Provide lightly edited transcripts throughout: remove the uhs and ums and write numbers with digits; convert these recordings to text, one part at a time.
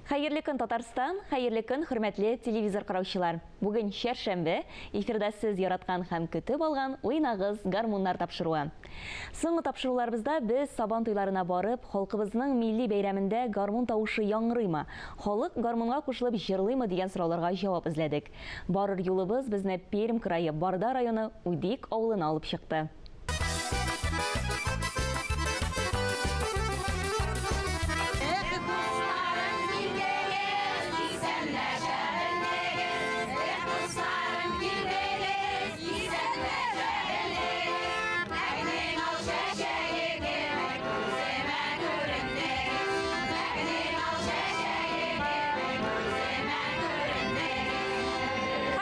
Хәерле көн, Татарстан! Хәерле көн, хөрмәтле телевизор караучылар! Бүген чәршәмбе, эфирда сез яраткан һәм көтеп алган Уйнагыз, гармуннар тапшыруы. Соңгы тапшыруларыбызда без Сабан туйларына барып, халкыбызның милли бәйрәмендә гармун тавышы яңгырыймы, халык гармунга кушылып җырлыймы дигән сорауларга җавап эзләдек. Барыр юлыбыз безне Пермь крае Барда районы Үдик авылына алып чыкты.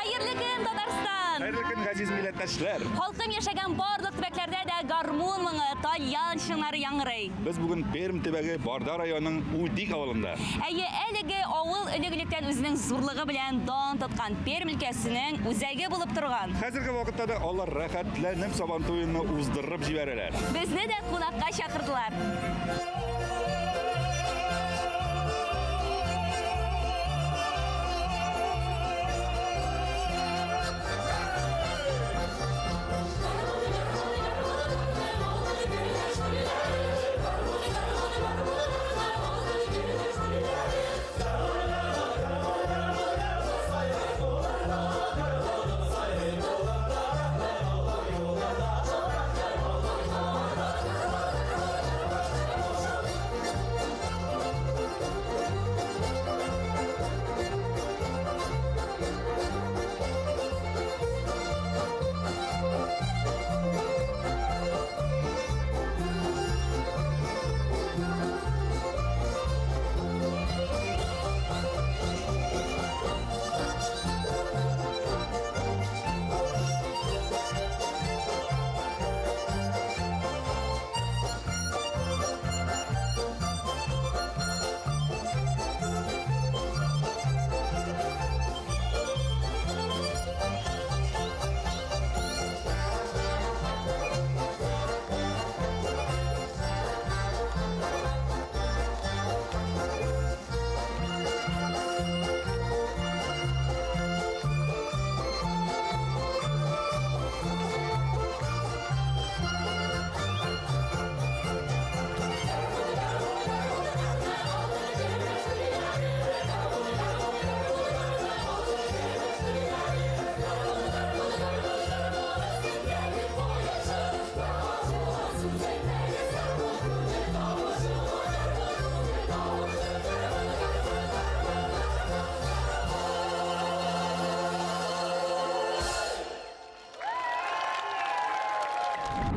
Хәерле көн, Татарстан! Хәерле көн, газиз милләттәшләр! Халкым яшәгән барлык төбәкләрдә дә гармун моңы, тальян чыңнары яңгырый. Без бүген Пермь төбәге Барда районының Удик авылында. Әйе, әлеге авыл элек-электән үзенең зурлыгы белән дан тоткан Пермь өлкәсенең үзәге булып торган. Хәзерге вакытта да алар рәхәтләнеп Сабантуйны уздырып җибәрәләр. Безне дә кунакка чакырдылар.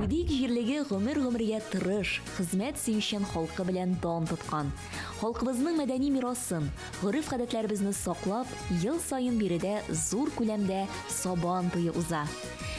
Үдик җирлеге гомер-гомергә тырыш, хезмәт сөючән халкы белән дан тоткан. Халкыбызның мәдәни мирасын, гореф-гадәтләребезне саклап, ел саен биредә зур күләмдә Сабан туе уза.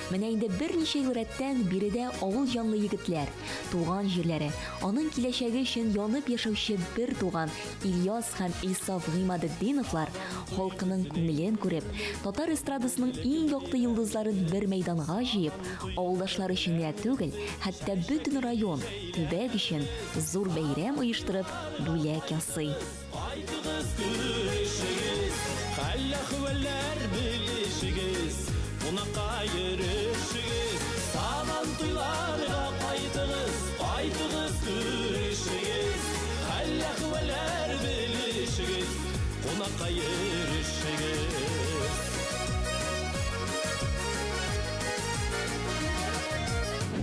Менә инде берничә ел рәттән биредә авыл җанлы егетләр, туган җирләре, аның киләчәге өчен янып яшәүче бер туган Ильяс һәм Илсаф Гыймадетдиновлар халкының күңелен күреп, татар эстрадасының иң якты йолдызларын бер мәйданга җыеп, авылдашлар өчен генә түгел, хәтта бөтен район, төбәк өчен зур бәйрәм оештырып, бүләк ясый. Кайтыгыз, күрешегез, хәл-әхвәлләр белешегез, кунакка йөрешегез, Сабан туйларга кайтыгыз, кайтыгыз, күрешегез, хәл-әхвәлләр белешегез, кунакка йөрешегез.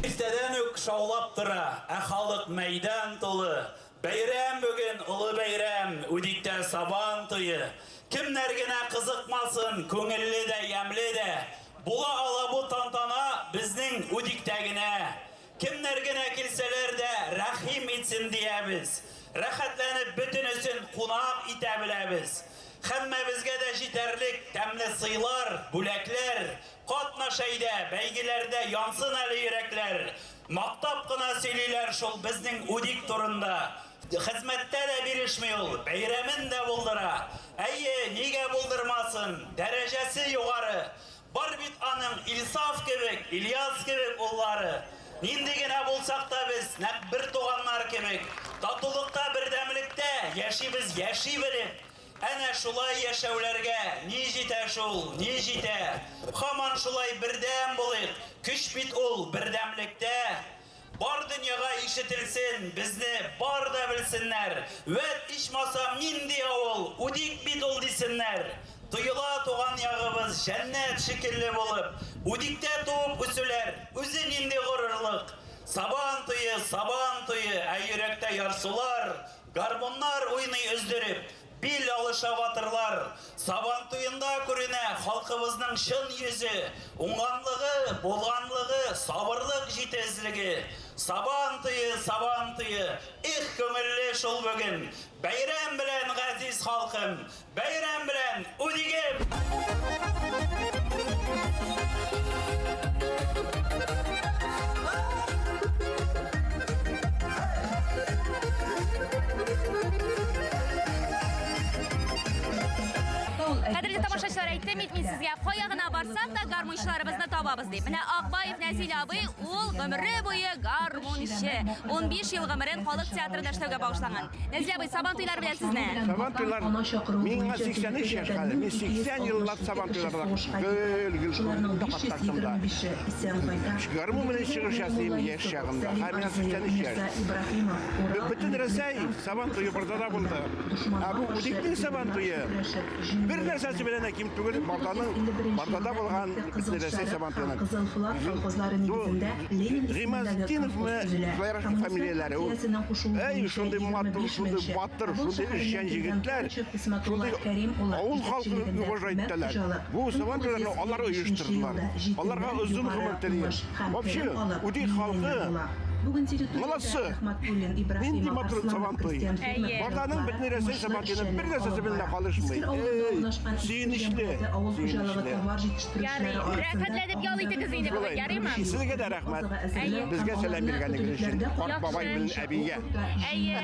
Иртәдән үк шаулап тора, ә халык мәйдан тулы. Бәйрәм бүген, олы бәйрәм, Үдиктә Сабан туе. Кемнәр генә кызыкмасын, күңелле дә, ямьле дә. Була ала бу тантана безнең Үдиктә генә. Кемнәр генә килсәләр дә, рәхим итсен диябез. Рәхәтләнеп бөтенесен кунак итә беләбез. Һәммәбезгә дә җитәрлек тәмле сыйлар, бүләкләр. Катнаш әйдә, бәйгеләрдә янсын әле йөрәкләр. Мактап кына сөйлиләр шул безнең Удик турында. Хезмәттә дә бирешми ул, бәйрәмен дә булдыра. Әйе, нигә булдырмасын, дәрәҗәсе югары. Бар бит аның Илсаф кебек, Ильяс кебек уллары. Нинди генә булсак та без, нәкъ бертуганнар кебек, татулыкта, бердәмлектә яшибез, яши белеп. Әнә шулай яшәүләргә ни җитә шул, ни җитә! Һаман шулай бердәм булыйк, көч бит ул бердәмлектә! Бар дөньяга ишетелсен, безне бар да белсеннәр! Вәт, ичмасам, нинди авыл, Үдик бит ул, дисеннәр! Тоела туган ягыбыз җәннәт шикелле булып, Үдиктә туып үсүләр, үзе нинди горурлык! Сабан туе, Сабан туе, ә йөрәктә ярсулар, Гармуннар уйный өздереп, бил алыша батырлар. Сабантуенда күренә халкыбызның чын йөзе, уңганлыгы, булганлыгы, сабырлык җитезлеге. Сабан туе, Сабан туе, эх, күңелле шул бүген. Бәйрәм белән, газиз халкым, бәйрәм белән, Үдигем! Кадерле тамашачылар, әйттем бит мин сезгә, кая гына барсак та гармунчыларыбызны табабыз дип. Менә Акбаев Нәзил абый ул гомере буе гармунчы. 15 ел гомерен халык театрында эшләүгә багышланган. Нәзил абый, сабан туйлары белән сезне. Сабан туйлар миңа 83 яшь хәзер. Мин 80 еллап сабан туйларда гел-гел шунда катнаштым да. Гармун белән чыгыш ясыйм яшь чагымда. Хәзер миңа 83 яшь. Бөтен Рәсәй сабан туе Бардада булды. Ә бу Удикнең сабан туе бер нәрсәсе белән дә ким түгел Барданың Бардада булган бөтен Рәсәй сабан туеннан. Гыймазетдиновмы, шулайрак фамилияләре. Ул Әй, шундый матур, шундый батыр, шундый эшчән җегетләр, шундый авыл халкын уважать итәләр. Бу Сабан туйларны алар оештырдылар. Аларга озын гомер телим. Вообще, Удик халкы молодцы. Нинди матур Сабан туй. Барданың бөтен Рәсәй Сабан туеның бер нәрсәсе белән дә калышмый. Әй, сөенечле, сөенечле. Ярый, рәхәтләнеп ял итегез инде бүген, ярыймы? Сезгә дә рәхмәт. Безгә сәлам биргәнегез өчен. Карт бабай белән әбигә. Әйе.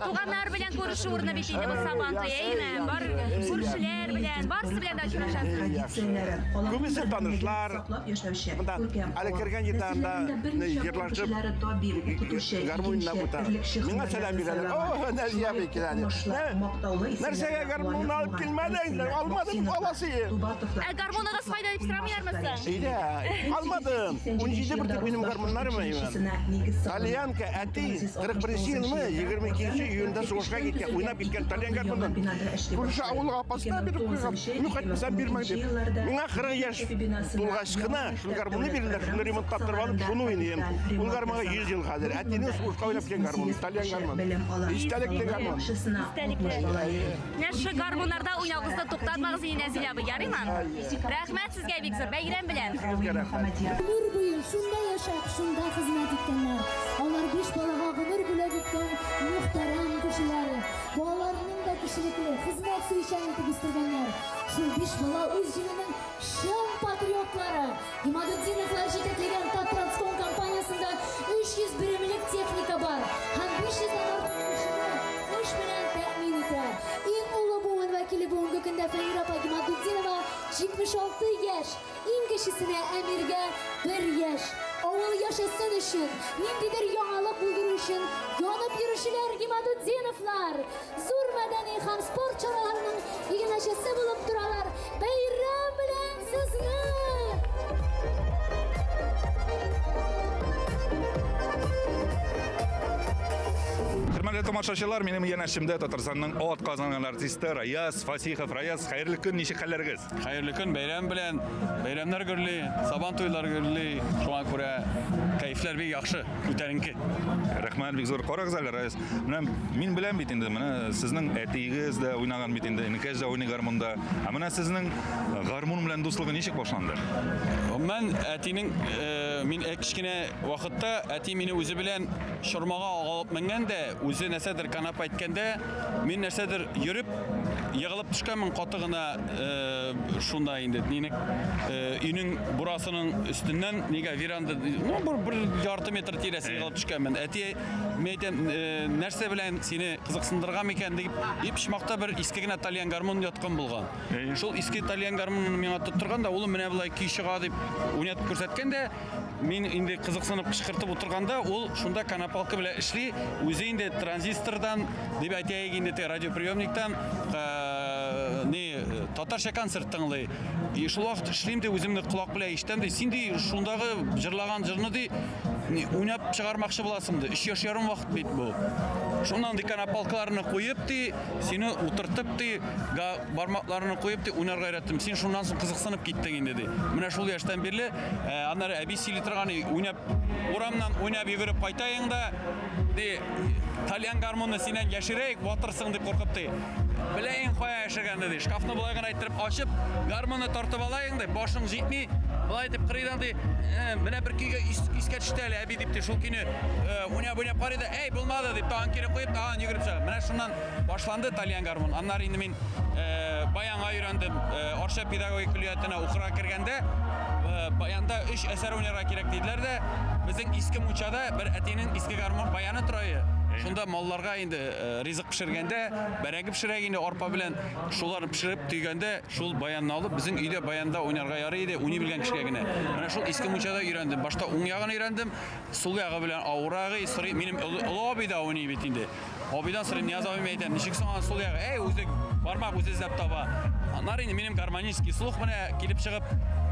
Туганнар белән күрешү урыны бит инде бу Сабан туе, әйеме? Бар күршеләр белән, барысы белән дә очрашасыз. Күбесе танышлар. Монда әле кергән җирдә анда җырлашып гармун уйнап утыра. Миңа сәлам бирәләр. О, Нәзия абый килә. Нәрсәгә гармун алып килмәдең? Алмадым, аласы. Ә гармуныгыз кайда дип сорамыйлармы соң? Өйдә. Алмадым. 17 бөртек минем гармуннарым. Тальянка, әти, 41 елны 22 июньдә сугышка киткән, уйнап киткән тальян гармунын. Күрше авылга апасына биреп куйган. Ну, кайтмасам бирмәң дип. Миңа 40 яшь тулгач кына шул гармунны бирделәр, шуны ремонтлап алып, шуны уйныйм. Ул гармунга 100 ел хәзер. Әтинең сугышка уйнап киткән гармун, тальян гармун. Истәлекле гармун. Истәлекле. Менә шушы гармуннарда уйнавыгызны туктатмагыз инде, Нәзил абый, ярыймы? Рәхмәт сезгә бик зур, бәйрәм белән. Сезгә рәхмәт. Гомер буе шунда яшәп, шунда хезмәт иткәннәр. Алар биш балага гомер бүләк иткән мөхтәрәм кешеләр. Балаларының да кешелекле, хезмәт сөючән итеп үстергәннәр. Шул биш бала үз җиренең чын патриотлары. Гимадутдиновлар җитәкләгән Татранском компаниясендә 300 беремлек техника бар һәм 500 дән артык кешене эш белән тәэмин итә. Иң олы буын вәкиле бүгенге көндә Фәнир апа Гимадутдинова 76 яшь, иң кечесенә Әмиргә 1 яшь. Авыл яшәсен өчен, ниндидер яңалык булдыру өчен янып йөрүчеләр Гимадутдиновлар зур мәдәни һәм спорт чараларының иганәчесе булып торалар. Бәйрәм белән сезне! Хөрмәтле тамашачылар, минем янәшемдә Татарстанның ат казанган артисты Раяз Фасихов. Раяз, хәерле көн, ничек хәлләрегез? Хәерле көн, бәйрәм белән. Бәйрәмнәр гөрли, Сабан туйлар гөрли. Шуңа күрә кәефләр бик яхшы, күтәренке. Рәхмәт бик зур. Карагыз әле, Раяз. Менә мин беләм бит инде, менә сезнең әтиегез дә уйнаган бит инде, энекәш дә уйный гармунда. Ә менә сезнең гармун белән дуслыгы ничек башланды? Гомумән, әтинең, мин кечкенә вакытта әти мине үзе белән чормага алып менгән дә, үзе нәрсәдер канап әйткәндә, мин нәрсәдер йөреп, егылып төшкәнмен каты гына шунда инде, мине өйнең бурасының өстеннән, нигә веранда, ну, бер ярты метр тирәсе егылып төшкәнмен. Әти, мин әйтәм, нәрсә белән сине кызыксындырган микән дип, и почмакта бер иске генә тальян гармун яткан булган. Шул иске тальян гармунын миңа тоттырган да, улым менә болай көй чыга дип уйнатып күрсәткән дә, мин инде кызыксынып кычкыртып утырганда, ул шунда конопалка белән эшли, үзе инде транзистордан, дип әйтәйек инде, теге радиоприемниктан, ни татарча концерт тыңлый. И шул вакыт эшлим ди, үземне колак белән ишетәм ди. Син ди шундагы җырлаган җырны ди уйнап чыгармакчы буласың ди. Өч яшь ярым вакыт бит бу. Шуннан ди конопалкаларны куеп ди, сине утыртып ди, бармакларны куеп ди, уйнарга өйрәттем. Син шуннан соң кызыксынып киттең инде ди. Менә шул яшьтән бирле, аннары әби сөйли торган, уйнап урамнан уйнап йөгереп кайтаең да, ди, тальян гармунны синнән яшерәйек, ватырсың дип куркып ди. Беләең кая яшергәнне ди. Шкафны болай гына иттереп ачып, гармунны тартып алаең ди, башың җитми. Болай итеп кырыйдан ди, менә бер көйгә искә төште әле әби дип ди, шул көйне уйнап-уйнап карый да, әй, булмады дип, тагын кире куеп, тагын йөгереп чыга. Менә шуннан башланды тальян гармун. Аннары инде мин баянга өйрәндем. Арча педагогик көллиятенә укырга кергәндә, баянда өч әсәр уйнарга кирәк диделәр дә, безнең иске мунчада бер әтинең иске гармун баяны тора иде. Шунда малларга инде ризык пешергәндә, бәрәңге пешерә инде арпа белән, шуларны пешереп төйгәндә, шул баянны алып, безнең өйдә баянда уйнарга ярый иде, уйный белгән кешегә генә. Менә шул иске мунчада өйрәндем. Башта уң ягын өйрәндем, сул ягы белән авыррак, сорый, минем олы абый да уйный бит инде. Абыйдан сорыйм, Нияз абый, мин әйтәм, ничек соң аның сул ягы? Әй, үзе бармак үзе эзләп таба. Аннары инде минем гармонический слух менә килеп чыгып,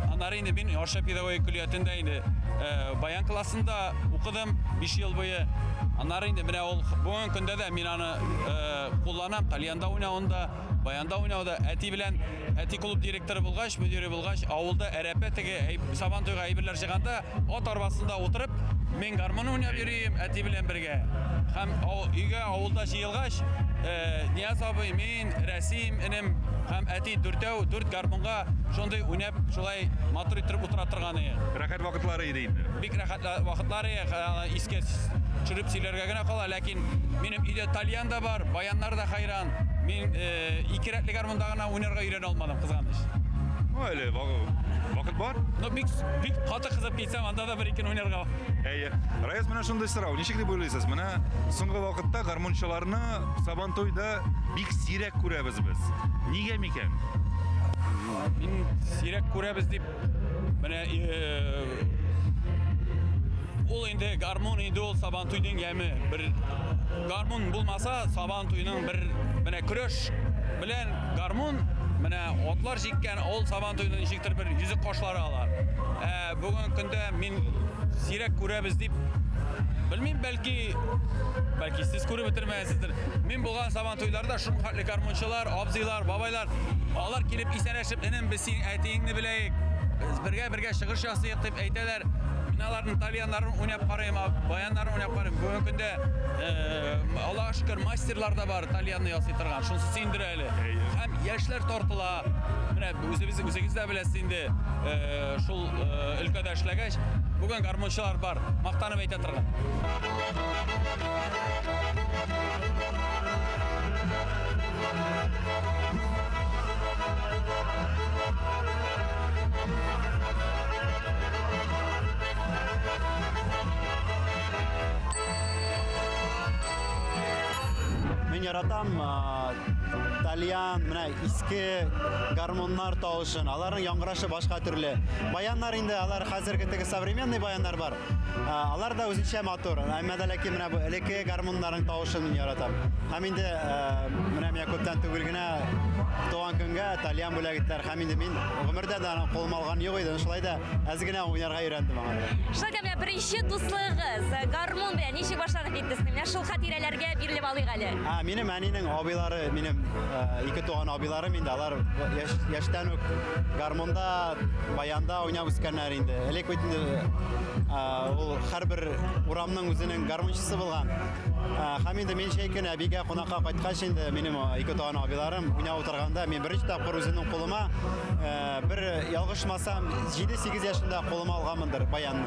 аннары инде мин Арча педагогик көллиятендә инде баян классында укыдым 5 ел буе. Аннары инде менә ул бүгенге көндә дә мин аны кулланам, тальянда уйнавында, баянда уйнауда. Әти белән әти клуб директоры булгач, мөдире булгач, авылда әрәпә теге Сабан туйга әйберләр җыйганда, ат арбасында утырып, мин гармун уйнап йөрим әти белән бергә. Һәм өйгә авылда җыелгач, Нияз абый, мин, Рәсим энем һәм әти дүртәү, дүрт гармунга шундый уйнап, шулай матур иттереп утыра торган иде. Рәхәт вакытлары иде инде. Бик рәхәт вакытлар иде, искә төшереп сөйләргә генә кала, ләкин минем өйдә тальян да бар, баяннар да хәйран. Мин ике рәтле гармунда гына уйнарга өйрәнә алмадым, кызганыч. Ну, әле вакыт бар. Ну, бик, бик каты кызып китсәм, анда да бер икене уйнарга. Әйе. Раяз, менә шундый сорау. Ничек дип уйлыйсыз? Менә соңгы вакытта гармунчыларны Сабантуйда бик сирәк күрәбез без. Нигә микән? Мин сирәк күрәбез дип, менә ул инде гармун инде ул Сабантуйның яме. Бер гармун булмаса, Сабантуйның бер менә көрәш белән гармун, менә атлар җиккән ул Сабантуйның ничектер бер йөзек кашлары алар. Ә бүгенге көндә мин сирәк күрәбез дип белмим, бәлки бәлки сез күреп бетермәгәнсездер. Мин булган Сабантуйларда шул хәтле гармунчылар, абзыйлар, бабайлар, алар килеп исәнләшеп, энем, без синең әтиеңне беләек, без бергә-бергә чыгыш ясыйк дип әйтәләр. Мин аларның тальяннарын уйнап карыйм, баяннарын уйнап карыйм. Бүгенге көндә Аллаһка шөкер, мастерлар да бар, тальянны ясый торган. Шунысы сөендерә әле. Һәм яшьләр тартыла. Менә үзебез үзегез дә беләсез инде, шул өлкәдә эшләгәч, бүген гармунчылар бар, мактанып әйтә торган. Мин яратам тальян, менә иске гармуннар тавышын. Аларның яңгырашы башка төрле. Баяннар инде алар хәзерге теге современный баяннар бар. Алар да үзенчә матур. Әмма дә ләкин менә бу элекке гармуннарның тавышын мин яратам. Һәм инде менә миңа күптән түгел генә туган көнгә тальян бүләк иттеләр. Һәм инде мин гомердә дә аны кулыма алган юк иде. Шулай да әз генә уйнарга өйрәндем аңа. Шулай да менә беренче дуслыгыгыз гармун белән ничек башланып китте сезнең? Менә шул хатирәләргә бирелеп алыйк әле. Ә, минем әнинең абыйлары, минем ике туган абыйларым инде, алар яшь, яшьтән үк гармунда, баянда уйнап үскәннәр инде. Элек бит инде ул һәрбер урамның үзенең гармунчысы булган. Һәм инде мин җәй көне әбигә кунакка кайткач инде минем ике туган абыйларым уйнап утырганда мин беренче тапкыр үземнең кулыма бер ялгышмасам 7-8 яшендә кулыма алганмындыр баянны.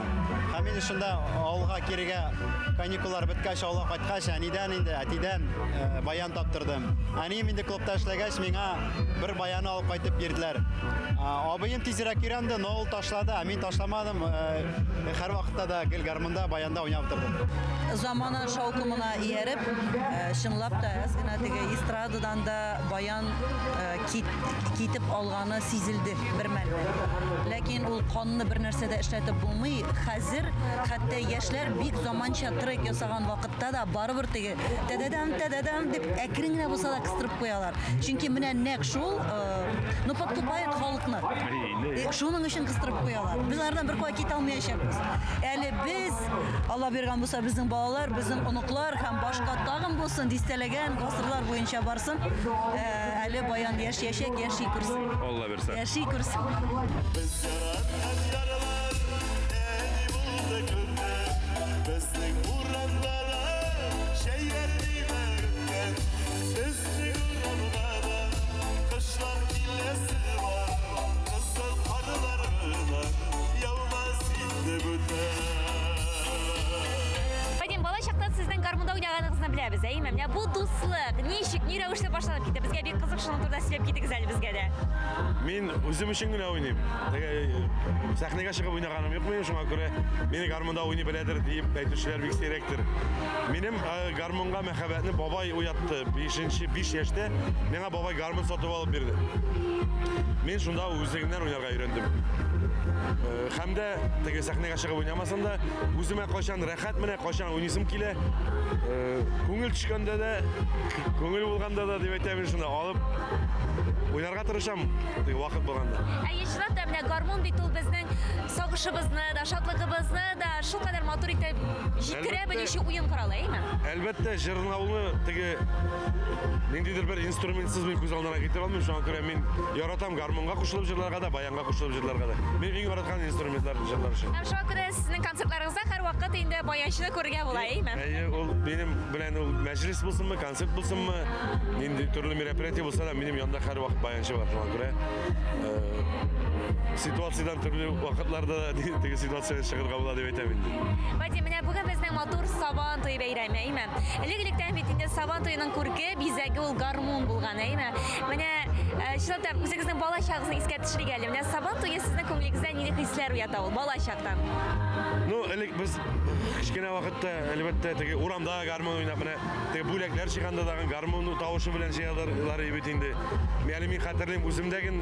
Һәм инде шунда авылга кирегә каникуллар беткәч авылга кайткач әнидән инде әтидән баян таптырдым. Әнием инде клубта эшләгәч миңа бер баяны алып кайтып бирделәр. Абыем тизрәк өйрәнде, но ул ташлады, ә мин ташламадым. Һәрвакытта да гел гармунда, баянда уйнап тордым. Замана шаукымына ияреп, чынлап та әз генә теге эстрададан да баян китеп алганы сизелде бер мәлне. Ләкин ул канны бер нәрсә дә эшләтеп булмый. Хәзер хәтта яшьләр бик заманча трек ясаган вакытта да барыбер теге тәдәдәм, тәдәдәм дип әкрен генә булса да кыстырып куялар. Чөнки менә нәкъ шул, ну, подкупает халыкны. Шуның өчен кыстырып куялар. Без алардан беркая китә алмаячакбыз. Әле без, Алла биргән булса, безнең балалар, безнең оныклар һәм башка тагын булсын, дистәләгән гасырлар буенча барсын, әле баян яшәячәк, яши күрсен. Алла бирсә. Яши күрсен. Без яраткан ярлар әни булды күпме, Безнең урамда да чәйләр димәгән. Безнең урамга да кышлар киләсе бар, Кызыл карлар гына яумас инде бүтән. Вадим, бала чактан сезнең гармунда уйнаганыгызны беләбез, әйеме? Менә бу дуслык ничек, ни рәвешле башланып китте? Безгә бик кызык, шуның турында сөйләп китегез әле безгә дә. Мин үзем өчен генә уйныйм. Теге сәхнәгә чыгып уйнаганым юк минем, шуңа күрә мине гармунда уйный беләдер диеп әйтүчеләр бик сирәктер. Минем гармунга мәхәббәтне бабай уятты. Бишенче, биш яшьтә миңа бабай гармун сатып алып бирде. Мин шунда үзлегемнән уйнарга өйрәндем. Һәм дә теге сәхнәгә чыгып уйнамасам да, үземә кайчан рәхәт менә, кайчан уйныйсым килә, күңел төшкәндә дә, күңел булганда да дип әйтәм, шунда алып уйнарга тырышам, теге вакыт булганда. Әйе, чынлап та менә гармун бит ул безнең сагышыбызны да, шатлыгыбызны да шулкадәр матур итеп җиткерә белүче уен коралы, әйеме? Әлбәттә, җырлауны теге ниндидер бер инструментсыз мин күз алдына китерә алмыйм, шуңа күрә мин яратам гармунга кушылып җырларга да, баянга кушылып җырларга да. Минем иң яраткан инструментлар җырлар өчен. Һәм шуңа күрә сезнең концертларыгызда һәрвакыт инде баянчыны күрергә була, әйеме? Әйе, ул минем белән ул мәҗлес булсынмы, концерт булсынмы, нинди төрле мероприятие булса да, минем янда һәрвакыт баянчы бар, шуңа күрә ситуациядән төрле вакытларда да теге ситуациядән чыгарга була дип әйтәм инде. Вадим, менә бүген безнең матур Сабан туе бәйрәме, әйме? Элек-электән бит инде Сабан туеның күрке, бизәге ул гармун булган, әйме? Менә э, чынлап та үзегезнең бала чагыгызны искә төшерик әле. Менә Сабан туе сезнең күңелегездә нинди хисләр уята ул бала чактан? Ну, элек без кечкенә вакытта, әлбәттә, теге урамда гармун уйнап, менә теге бүләкләр чыганда дагы гармун тавышы белән җыялар бит инде. Мин әле мин хәтерлим, үземдәген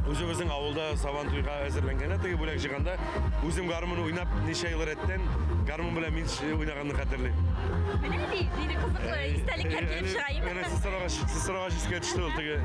үзебезнең авылда Сабан туйга әзерләнгәндә теге бүләк җыйганда үзем гармун уйнап ничә ел рәттән гармун белән мин уйнаганны хәтерлим. Менә ди, нинди кызыклы истәлекләр килеп чыга, әйеме? Менә сез сорагач, сез сорагач искә төште ул теге.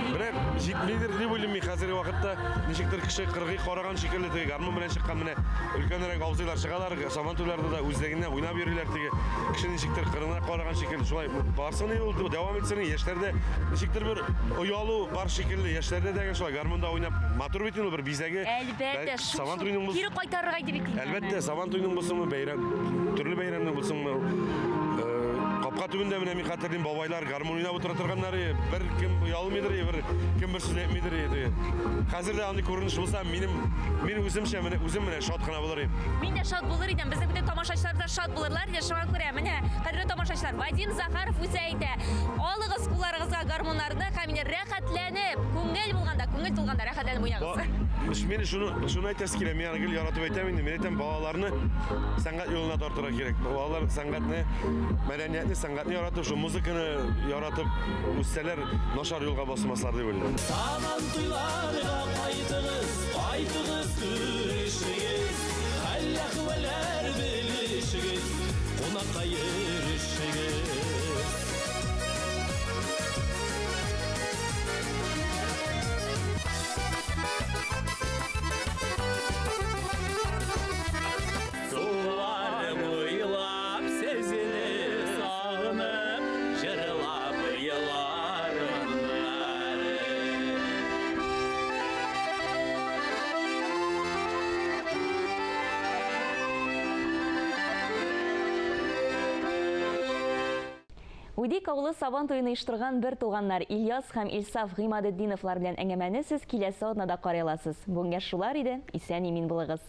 Менә җитмидер дип уйлыйм мин хәзерге вакытта ничектер кеше кыргый караган шикелле теге гармун белән чыккан менә өлкәнрәк абзыйлар чыгалар, Сабан туйларда да үзлегеннән уйнап йөриләр теге кеше ничектер кырынрак караган шикелле шулай барсын ул дәвам итсен яшьләрдә ничектер бер оялу бар шикелле яшьләрдә дә шулай гармунда уйнап матур бит инде ул бер бизәге Әлбәттә, Сабан туйның кире кайтарырга иде бит инде. Әлбәттә, Сабан туйның булсынмы, бәйрәм, төрле бәйрәмнең булсынмы, капка төбендә менә мин хәтерлим, бабайлар гармун уйнап утыра торганнар, бер кем оялмыйдыр, бер кем бер сүз әйтмидер иде. Хәзер дә андый күренеш булса, минем мин үземчә менә үзем менә шат кына булыр идем. Мин дә шат булыр идем, безнең бөтен тамашачылар да шат булырлар иде. Шуңа күрә менә, кадерле тамашачылар, Вадим Захаров үзе әйтә, алыгыз кулларыгызга гармуннарны һәм инде рәхәтләнеп, күңел булганда, күңел тулганда рәхәтләнеп уйнагыз. Мин шуны шуны әйтәсе килә, мин аны гел яратып әйтәм инде. Мин әйтәм, балаларны сәнгать юлына тартырга кирәк. Балалар сәнгатьне, мәдәниятне, сәнгатьне яратып, шул музыканы яратып үссәләр, начар юлга басмаслар дип уйлыйм. Сабан туйларга кайтыгыз, кайтыгыз, күрешегез, хәл-әхвәлләр белешегез, кунакка йөрешегез. Сулар буйлап сезне сагынып, җырлап елармын әле. Үдик авылы Сабан туен оештырган бер туганнар Ильяс һәм Илсаф Гыймадетдиновлар белән әңгәмәне сез киләсе атнада карый аласыз. Бүгенгә шулар иде, исән-имин булыгыз.